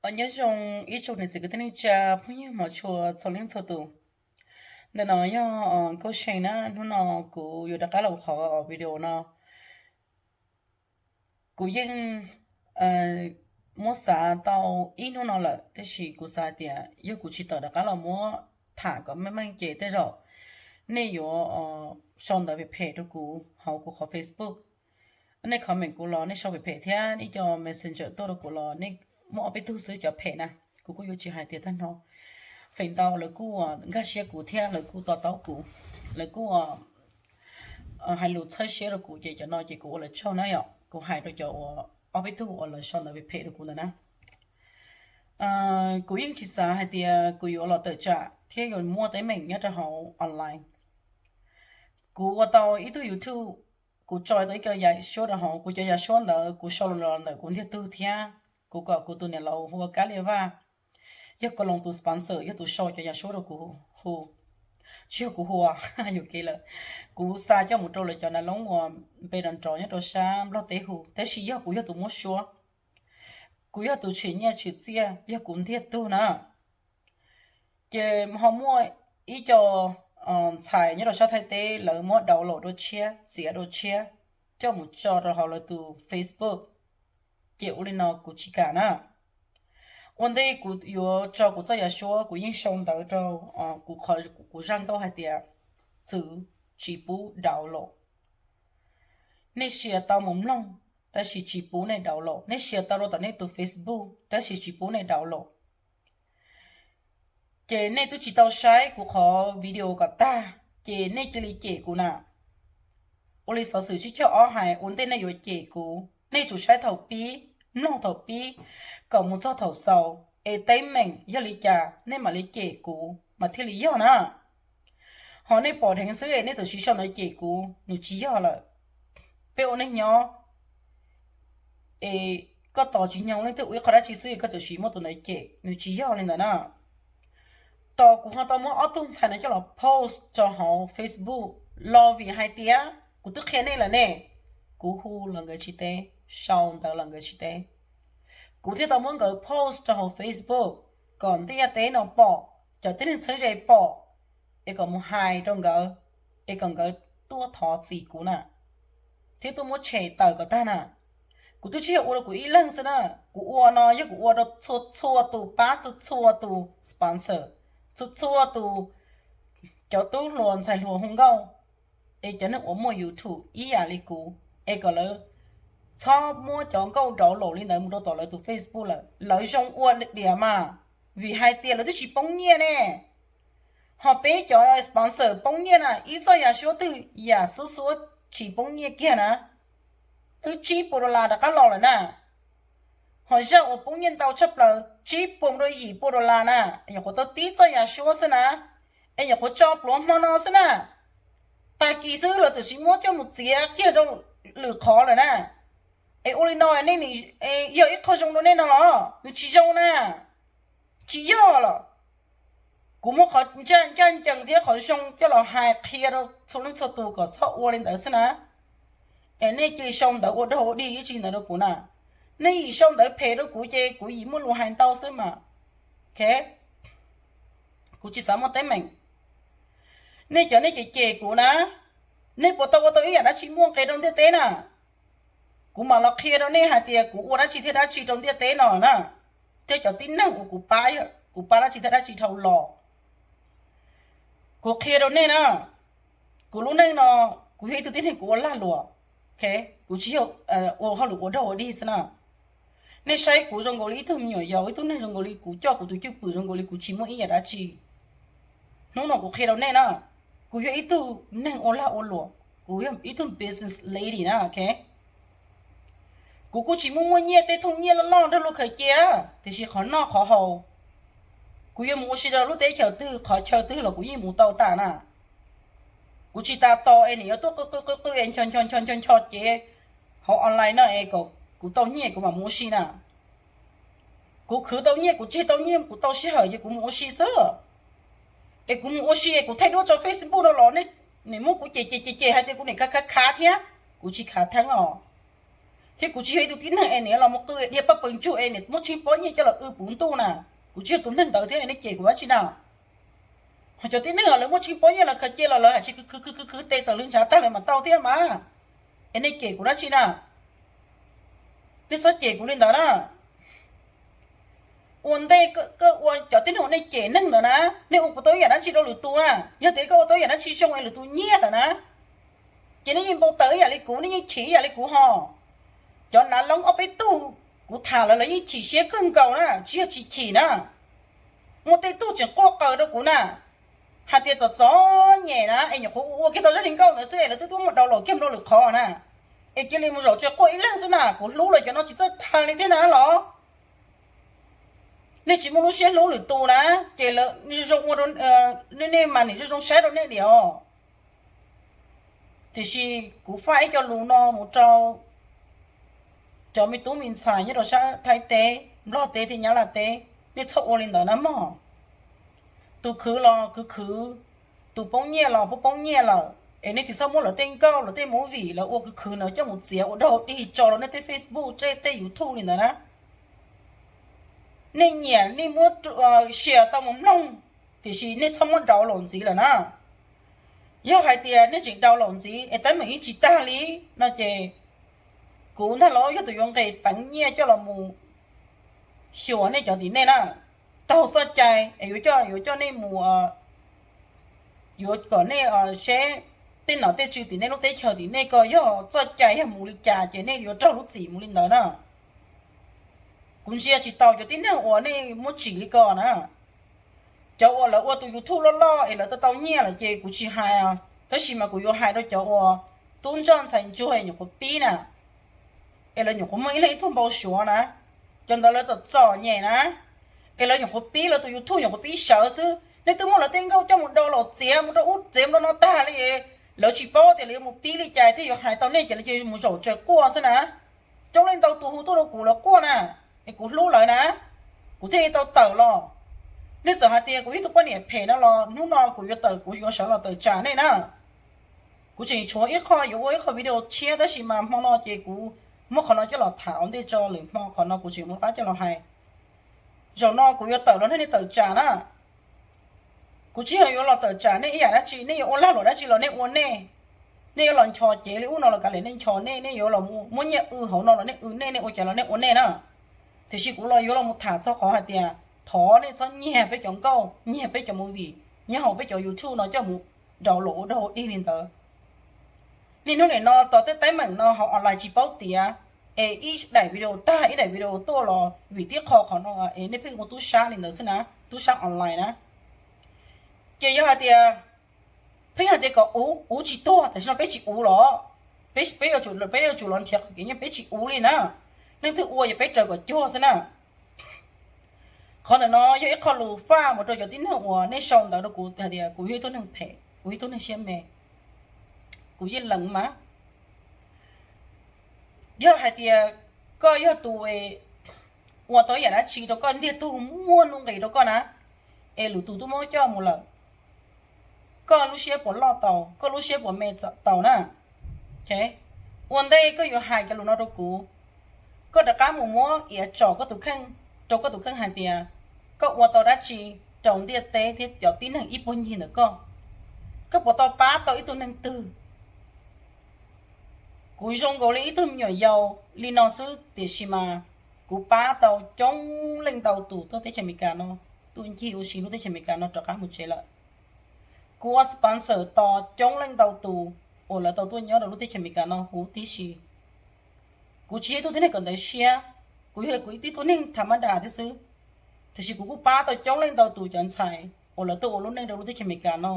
Nyob zoo ib tsoom niam txiv kwv tij neej tsa phooj ywg hmov tshua txhua leej txhua tus. Ntawm no yog Nkauj See na, hnub no kuv yuav rov qab los qhov video no. Kuv yeej muab xav tau ib hnub no lawm, tab sis kuv xav tias yog kuv tsis tawm rov qab los muab tham kom meej meej ces tej zaum nej yuav sau ntawv phem phem rau kuv hauv kuv qhov Facebook. Nej comment kuv los nej sau phem phem thiab ib co messenger tuaj rau kuv los nej muaj ob peb tug xwb cov phem na. Kuv kuj yuav tsis hais tias tag nrho. Feem ntau lawv kuj nkag siab kuv thiab lawv kuj to taub kuv, lawv kuj hais lus txhawb siab rau kuv ces cov no ces kuv ua lawv tsaug na yom. Kuv hais rau cov uas ob peb tug uas lawv sau ntawv phem phem rau kuv ntawd na. Kuv yeej tsis xav hais tias kuv yuav los tawm tsam thiab yuav muaj teeb meem nyob rau hauv online. Kuv ua tau ib tug YouTube, kuv tso tau ib co yam suab rau hauv, kuv cov yam suab ntawd kuv sau los ntawm kuv ntiag tug thiab kuv kom kuv tus niam laus hu ua Kab Lia Vaj, yog Koos Loos tus sponsor, yog tus sau cov yam suab rau kuv hu, tsis yog kuv hu, yuam kev lawm. Kuv xa coj mus rau lawv cov nav loob uas npe nrov nrov nyob rau sab Nplog teb hu, tab sis yog kuv yog tus muab suab, kuv yog tus tsim nyiaj tsim txiaj, yog kuv ntiag tug na. Ces ho muaj ib co ntxhais nyob rau sab Thaib teb lawv muab download dua tshiab, txiav dua tshiab, coj mus tso rau hauv lawv tus Facebook. Ces ua li no kuv tsis kam na. Ua ntej kuv yuav tso kuv txoj yam suab kuv yeej sau ntawv rau kuv zaj nkauj hais tias txwv tsis pub download. Nej sia tau mus mloog, tab sis tsis pub nej download. Nej sia tau rau tom nej tus Facebook, tab sis tsis pub nej download. Ces nej twb tsis tau saib kuv qhov video kom tag, ces nej cia li cem kuv na. Ua li xov xwm tsib caug ob hais, ua ntej nej yuav cem kuv, nej tsum saib thaum pib, mloog thaum pib, kom mus txog thaum xaus, es teeb meem yog li cas nej mam li cem kuv mas thiaj li yog na. Ho nej pom dheev xwb es nej txawm siv sau ntawv cem kuv, nws tsis yog lawm. Peb ua neej nyob es koj tos tsis nyoog leej twg ua ib qho dab tsi xwb es koj txawm siv muab tus ntawd cem, nws tsis yog li ntawd na. Tos kuv ho tau muab ob tug ntxhais no coj los post rau hauv Facebook los vim hais tias kuv twb qhia nej lawm ne, kuv hu los nkawd tsis teb, sau ntawv los nkawd tsis teb. Kuv thiaj tau muab nkawd post rau hauv Facebook kom ntiaj teb no pom, cov tib neeg txheeb ze pom, es kom mus hais rau nkawd, es kom nkawd tuaj thov txim kuv na, thiab tuaj muab tshem tawm kom tag na. Kuv twb tsis yog ua rau kuv ib leeg xwb na, kuv ua no yog kuv ua rau txhua txhua tus pab, txhua txhua tus sponsor, txhua txhua tus cov tub hluas ntxhais hluas hu nkauj, es cov neeg uas muaj YouTube ib yam li kuv, es kom lawv txhob muab cov nkauj download li ntawd mus rau tom lawv tus Facebook lawm. Lawv zoo ua diam mas, vim hais tias lawv twb tsis poob nyiaj ne. Ho peb cov sponsor poob nyiaj na, ib txoj yam suab twg yam xub xuab tsis poob nyiaj kiag na, twb tsib puas dollar rov qab los lawm na. Ho zaj uas poob nyiaj ntau tshaj plaws tsib puas mus rau yim puas dollar na, nyuam qhuav tau tib txoj yam suab xwb na, es nyuam qhuav tso pluav hmo no xwb na. Tag kis xwb los txawm sis muab coj mus txiav kiag rau lwm qhov lawm na. Es ua li no nej, yog ib qho zoo rau nej no los nws tsis zoo na. Tsis yog los, kuv muab qhov ncaj ncaj ncees thiab qhov zoo coj los hais qhia rau txhua leej txhua tus kom txhob ua li ntawd xwb na. Es nej cia li sau ntawv ua dog ua dig ib tsi ntawd rau kuv na. Nej yim sau ntawv phem rau kuv ces kuv yim muaj lus hais ntau xwb mas. Ok, kuv tsis xav muaj teeb meem. Nej cov nej cem cem kuv na, nej puas tau ua tau ib yam dab tsi muaj nqe rau ntiaj teb na? Kuv mam los qhia rau nej hais tias kuv ua dab tsi thiab dab tsi rau ntiaj teb no na, thiab cov tib neeg uas kuv pab, kuv pab dab tsi thiab dab tsi dhau los. Kuv qhia rau nej na, kuv lub neej no, kuv yog ib tug tib neeg kuv ua lag luam, kuv tsis yog ua hauj lwm ua dog ua dig xwb na. Nej saib kuv zoo nkaus li ib tug me nyuam yaus, ib tug neeg zoo nkaus li kuv coj kuv tus cwj pwm zoo nkaus li kuv tsis muaj ib yam dab tsi. Hnub no kuv qhia rau nej na, kuv yog ib tug neeg ua lag ua luam, kuv yog ib tug business lady na, ok. Kuv kuj tsis muaj muaj nyiaj tej thooj nyiaj loj loj nrog luag khaws cia, tiam sis qhov noj qhov haus, kuv yuav mus ua si rau lub teb chaws twg qhov chaw twg los kuv yeej mus tau tas na. Kuv tsis tas tos es nws yuav tuaj qw qw qw qw es ncho ncho ncho ncho ncho cev hauv online no es kom kuv tau nyiaj kuv mam mus ua si na. Kuv khwv tau nyiaj, kuv tseg tau nyiaj, kuv tau sij hawm ces kuv mus ua si xwb. Es kuv mus ua si es kuv thaij duab tso Facebook no los nej nim muab kuv cem cem cem cem hais tias kuv nim khav khav khav thiab, kuv tsis khav theeb os. Thiab kuv tsis yog ib tug tib neeg es niam los mus qw dhia paj pawg ntsug es niam muab tsheej pob nyiaj coj los w puv ntuj na. Kuv tsis yog tus neeg ntawd thiab, nej cem kuv dab tsi na? Ho cov tib neeg lawv muaj tsheej pob nyiaj los khaws cia los lawv hais tsis khwv khwv khwv khwv tes tawm lwv ntshav tag lawm mas tau thiab mas. Es nej cem kuv dab tsi na? Nej txhob cem kuv li ntawd na. Ua ntej koj ua cov tib neeg uas nej cem neeg ntawd na, nej ua puas tau ib yam dab tsi rau lwm tus na? Yog tias koj ua tau ib yam dab tsi zoo es lwm tus nyiag lawm na, ces nej yeej npau taws ib yam li kuv, nej yeej chim ib yam li kuv ho. Cov nav loob ob peb tug kuv tham lawv, lawv yeej chim siab kawg nkaus na, tsis yog tsis chim na. Muaj tej tug tseem quaj qw rau kuv na, hais tias txom txom nyem na, es nyuam qhuav ua kiag tau zaj li nkauj ntawd xwb es lawv twb tuaj muab download kiag mus rau lwm qhov na, es cia li mus zaum tsawg quaj ib leeg xwb na, kuv hlub lawv cov no tsis txawj tag li thiab na los. Nej tsis muaj lub siab hlub lwm tus na, ces lawv zoo ua, nej mas nim zoo zoo saib rau nej diam os. Tiam sis kuv faj ib co lus no mus rau cov me tub me ntxhais nyob rau sab Thaib teb, Nplog teb thiab Nyab Laj teb, nej txhob ua li ntawd na mog. Tus khwv los khwv khwv, tus poob nyiaj los poob poob nyiaj lawm, es nej tsis txhob muab lawv tej nkauj, lawv tej movie, lawv ua khwv khwv ntawd coj mus txiav ua dog ua dig tso rau nej tej Facebook, tej YouTube li ntawd na. Nej nyiam nej muab share tau mus mloog, tiam sis nej txhob muab download ntxiv lawm na. Yog hais tias nej tseem download ntxiv es teeb meem yeej tsis tag li no ces kuv ntag los yog tus yuav nqes peev nyiaj coj los mus xyuas nej cov tim nej na. Taug txoj cai es yuav coj, yuav coj nej mus, yuav kom nej seb tej nom tej tswv tim nej lub teb chaws tim nej ko yog txoj cai yog mus li cas ces nej yuav raug lub txim mus li ntawd na. Kuv ntsia tsis tau cov tib neeg uas nej muab tsim li ko na. Cov uas lawv ua tus YouTube loj loj es lawv tau tau nyiaj lawm ces kuv tsis hais, tab sis mas kuv yuav hais rau cov uas tub ntsoj ntxhais ntsuag es nyuam qhuav pib na, es lawv nyuam qhuav muaj ib leeg ib tug npau suav na. Cov ntawd lawv txom txom nyem na, es lawv nyuam qhuav pib, lawv tus YouTube nyuam qhuav pib sawv xwb, nej twb muab lawv tej nkauj coj mus download txiav mus rau ub txiav mus rau no tag li. Lawv tsis paub tias lawv yuav mus pib li cas thiaj yuav hais tau nej ces lawv cia mus zaum tsawg quaj xwb na. Coob leej ntau tus hu tuaj rau kuv lawv quaj na, es kuv hlub lawv na, kuv thiaj li tau tawm los. Nej txawm hais tias kuv yog tus poj niam phem no los hnub no kuv yuav tawm, kuv yuav sawv los tawm tsam nej na. Kuv tseem tshuav ib qho yuav ua ib qho video tshiab tab sis mas hmo no ces kuv muab qhov no coj los tham ua ntej tso, lwm hmo qhov no kuv tseem muab qab coj los hais. Zaum no kuv yuav tawm los nrog nej tawm tsam na. Kuv tsis yog yuav los tawm tsam nej ib yam dab tsi, nej yuav ua lag luam dab tsi los nej ua nej. Nej yuav los nchos cev li ub no los kav liam nej nchos nej, nej yuav los muab nyiaj w hauv no los nej w nej, nej ua cas los nej ua nej na. Tiam sis kuv los yuav los mus tham txog qhov hais tias thov nej txhob nyiag peb cov nkauj, nyiag peb cov movie nyob hauv peb cov YouTube no coj mus download ua dog ua dig li ntawd. Niaj hnub nim no tos tej teeb meem no hauv online tsis paub tiav, es ib daim video tag ib daim video tuaj los vim tib qho qhov no es nej pheej ua tub sab li ntawd xwb na, tub sab online na. Ces yog hais tias, pheej hais tias kom uv, uv tsis tuag, tam sim no peb tsis uv los, peb, peb yuav tsum, peb yuav tsum los nrhiav qhov kev nyiaj, peb tsis uv li na. Leej twg ua ces peb raws kom cuag xwb na. Qhov ntawm no yog ib qho lus faj mus rau cov tib neeg uas nej sau ntawv rau kuv hais tias kuv yog ib tug neeg phem, kuv yog ib tug neeg siab me. Kuv yeej lees mas. Yog hais tias koj yog tus ua tau ib yam dab tsi rau koj, ntiag tug muaj nuj nqis rau koj na, es lwm tus twb muab coj mus lawm, koj lub siab puas loj tau, koj lub siab puas me tau na? Ua ntej koj yuav hais cov lus no rau kuv, koj rov qab mus muab iav tsom koj tus kheej, rau koj tus kheej hais tias koj ua tau dab tsi rau ntiaj teb thiab cov tib neeg ib puag ncig ntawm koj. Koj puas tau pab tau ib tug neeg twg? Kuv zoo nkaus li ib tug me nyuam yaus li no xwb, tiam sis mas kuv pab tau coob leej ntau tus tuaj teb chaws Amelikas no, tuaj ncig ua si lub teb chaws Amelikas no rov qab mus tsev lawm. Kuv ua sponsor tos coob leej ntau tus uas lawv tau tuaj nyob rau lub teb chaws Amelikas no huv tib si. Kuv tsis yog ib tug tib neeg kawm ntawv siab, kuv yog kuv ib tug neeg tham mab das thiab xwb. Tiam sis kuv kuj pab tau coob leej ntau tus cov ntxhais uas lawv tuaj ua lub neej rau lub teb chaws Amelikas no,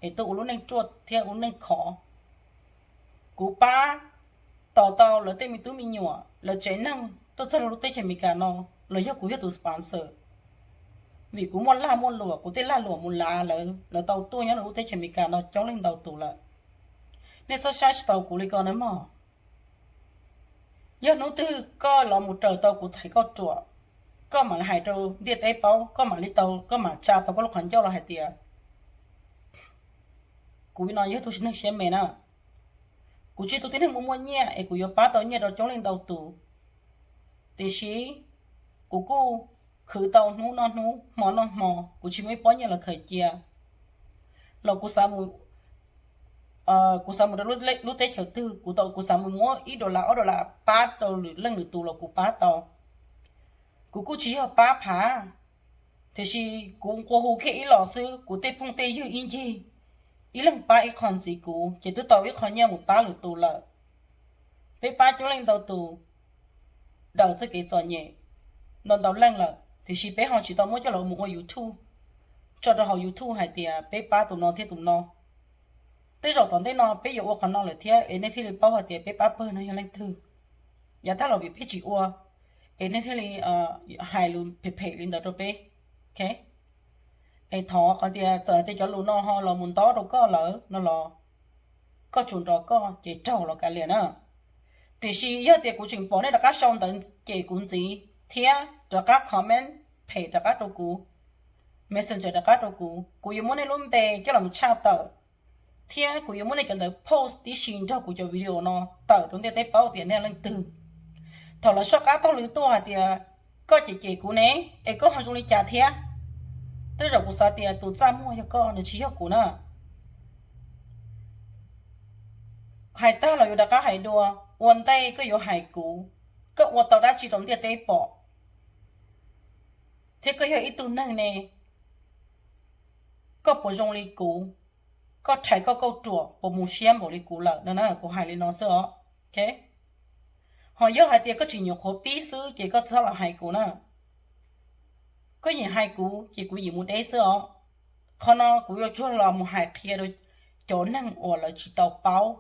es tuaj ua lub neej ruaj thiab ua lub neej khov. Kuv pab tos tau lawv tej me tub me nyuam, lawv tsev neeg tuaj txog rau lub teb chaws Amelikas no, los yog kuv yog tus sponsor. Vim kuv muaj lag muaj luam, kuv tej lag luam mus lav lawv, lawv tau tuaj nyob rau lub teb chaws Amelikas no coob leej ntau tus lawm. Nej txhob saib tsis taus kuv li ko na mog. Yog hnub twg koj los mus raws tau kuv txhais koj ruam, koj mam li hais rau ntiaj teb paub, koj mam li tau, koj mam tsa tau koj lub qhov ncauj los hais tias kuv no yog tus neeg siab me na. Kuv tsis yog tus tib neeg muaj muaj nyiaj es kuv yuav pab tau nyiaj rau coob leej ntau tus. Tiam sis kuv kuj khwv tau hnub noj hnub hmo noj hmo, kuv tsis muaj ib pob nyiaj los khaws cia. Los kuv xav mus, kuv xav mus rau lub teb chaws twg, kuv tau kuv xav mus muab ib dollar ob dollar pab rau lwm leej lwm tus los kuv pab tau. Kuv kuj tsis yog pab phav, tiam sis kuv nqua hu kiag ib los xwb, kuv tej phooj tej ywg ib ncig, ib leeg pab ib qho ntxiv kuv ces twb tau ib qho nyiaj mus pab lwm tus lawm. Peb pab coob leej ntau tus daws txoj kev txom nyem ntau ntau leej lawm, tiam sis peb ho tsis tau muab coj los mus ua YouTube, tso rau hauv YouTube hais tias peb pab tus no thiab tus no. Tej zaum tom ntej no peb yuav ua qhov no lawm thiab es nej thiaj li paub hais tias peb pab pawg no yog leej twg. Yav tag los vim peb tsis ua es nej thiaj li hais lus phem phem li ntawd rau peb. Es thov qhov tias txawm hais tias cov lus no ho los mus ntob rau koj lawm no los koj tsuas nrog koj ces raug los kav liam na. Tiam sis yog tias kuv tseem pom nej rov qab sau ntawv cem kuv ntxiv thiab rov qab comment phem rov qab rau kuv, Messenger rov qab rau kuv, kuv yuav muab nej lub npe coj los tshaj tawm, thiab kuv yuav muab nej cov ntawv post tib si nrog kuv cov video no tawm rau ntiaj teb paub tias nej leej twg. Thaum lawv soj qab taug lw tuaj hais tias koj cem cem kuv ne, es koj ho zoo li cas thiab? Tej zaum kuv xav tias tus txaj muag yog koj, nws tsis yog kuv na. Hais tag los yuav rov qab hais dua, ua ntej koj yuav hais kuv, koj ua tau dab tsi rau ntiaj teb pom? Thiab koj yog ib tug neeg ne, koj puas zoo li kuv? Koj rhais koj kauj ruam puas mus siab npaum li kuv lawm no na, kuv hais li no xwb os. Ho yog hais tias koj tsis nyuam qhuav pib xwb ces koj txhob los hais kuv na. Koj yim hais kuv ces kuv yim mus deb xwb os. Qhov no kuv yuav tsuas los mus hais qhia rau cov neeg uas lawv tsis tau paub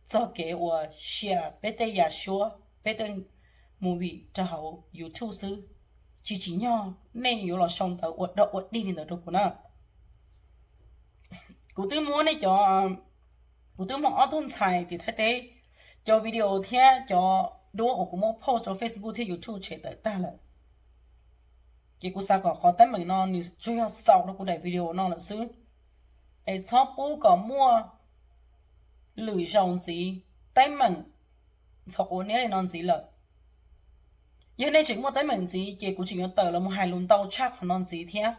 txog kev uas share peb tej yam suab, peb tej movie rau hauv YouTube xwb, tsis tsim nyog nej yuav los sau ntawv ua dog ua dig li ntawd rau kuv na. Kuv twb muab nej cov, kuv twb muab ob tug ntxhais tim Thaib teb cov video thiab cov duab uas kuv muab post rau Facebook thiab YouTube tshem tawm tag lawm. Ces kuv xav kom qhov teeb meem no nws tsuas yog xaus rau kuv daim video no lawm xwb, es txhob pub kom muaj lwm zaus ntxiv, teeb meem ntxhov quav niab li no ntxiv lawm. Yog nej tseem muaj teeb meem ntxiv ces kuv tseem yuav tawm los mus hais lus ntau tshaj qhov no ntxiv thiab.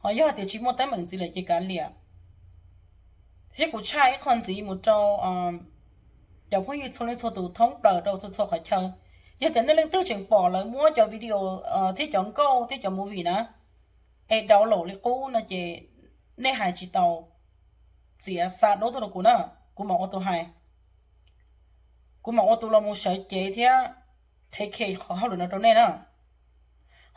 Ho yog hais tias tsis muaj teeb meem ntxiv lawm ces kav liam. Thiab kuv tshaj ib qho ntxiv mus rau cov phooj ywg txhua leej txhua tus thoob plaws rau txhua txhua qhov chaw. Yog tias nej leej twg tseem pom lawv muab cov video thiab cov nkauj thiab cov movie na, es download li qub no ces nej hais tsis tau, txiav xa duab tuaj rau kuv na, kuv mam ua tus hais. Kuv mam ua tus los mus sawv cev thiab thev khe qhov hauj lwm no rau nej na.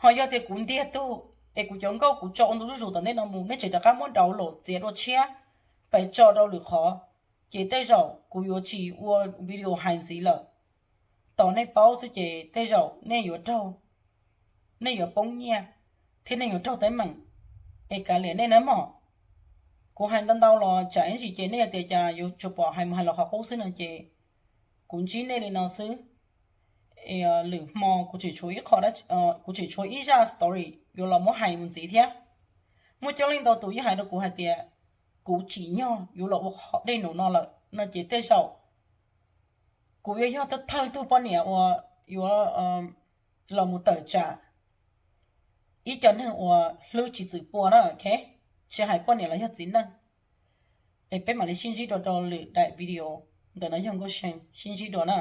Ho yog tias kuv ntiag tug es kuv cov nkauj kuv tso ua ntu zuj zus tom ntej no mus nej tseem rov qab muab download txiav dua tshiab pes tso rau lwm qhov, ces tej zaum kuv yuav tsis ua video hais ntxiv lawm. Tos nej paub xwb ces tej zaum nej yuav raug, nej yuav poob nyiaj thiab nej yuav raug teeb meem, es kav liam nej nawb mog. Kuv hais ntau ntau los tsam ib ntsis ces nej tias cas yuav tsuas pom hais mus hais los qhov qub xwb no ces kuv ntsib nej li no xwb. Lwm hmo kuv tseem tshuav ib qho, kuv tseem tshuav ib zaj story yuav los muab hais mus ntxiv thiab. Muaj coob leej ntau tus yeej hais rau kuv hais tias kuv tsim nyog yuav los ua qhov dej num no lawm no ces tej zaum kuv yuav yog thawj tug poj niam uas yuav los mus tawm tsam ib co neeg uas hlwb tsis txwm pua na, tsis hais poj niam los yog txiv neej. Es peb mam li sib ntsib dua rau lwm daim video, ntawm no yog Nkauj See, sib ntsib dua na.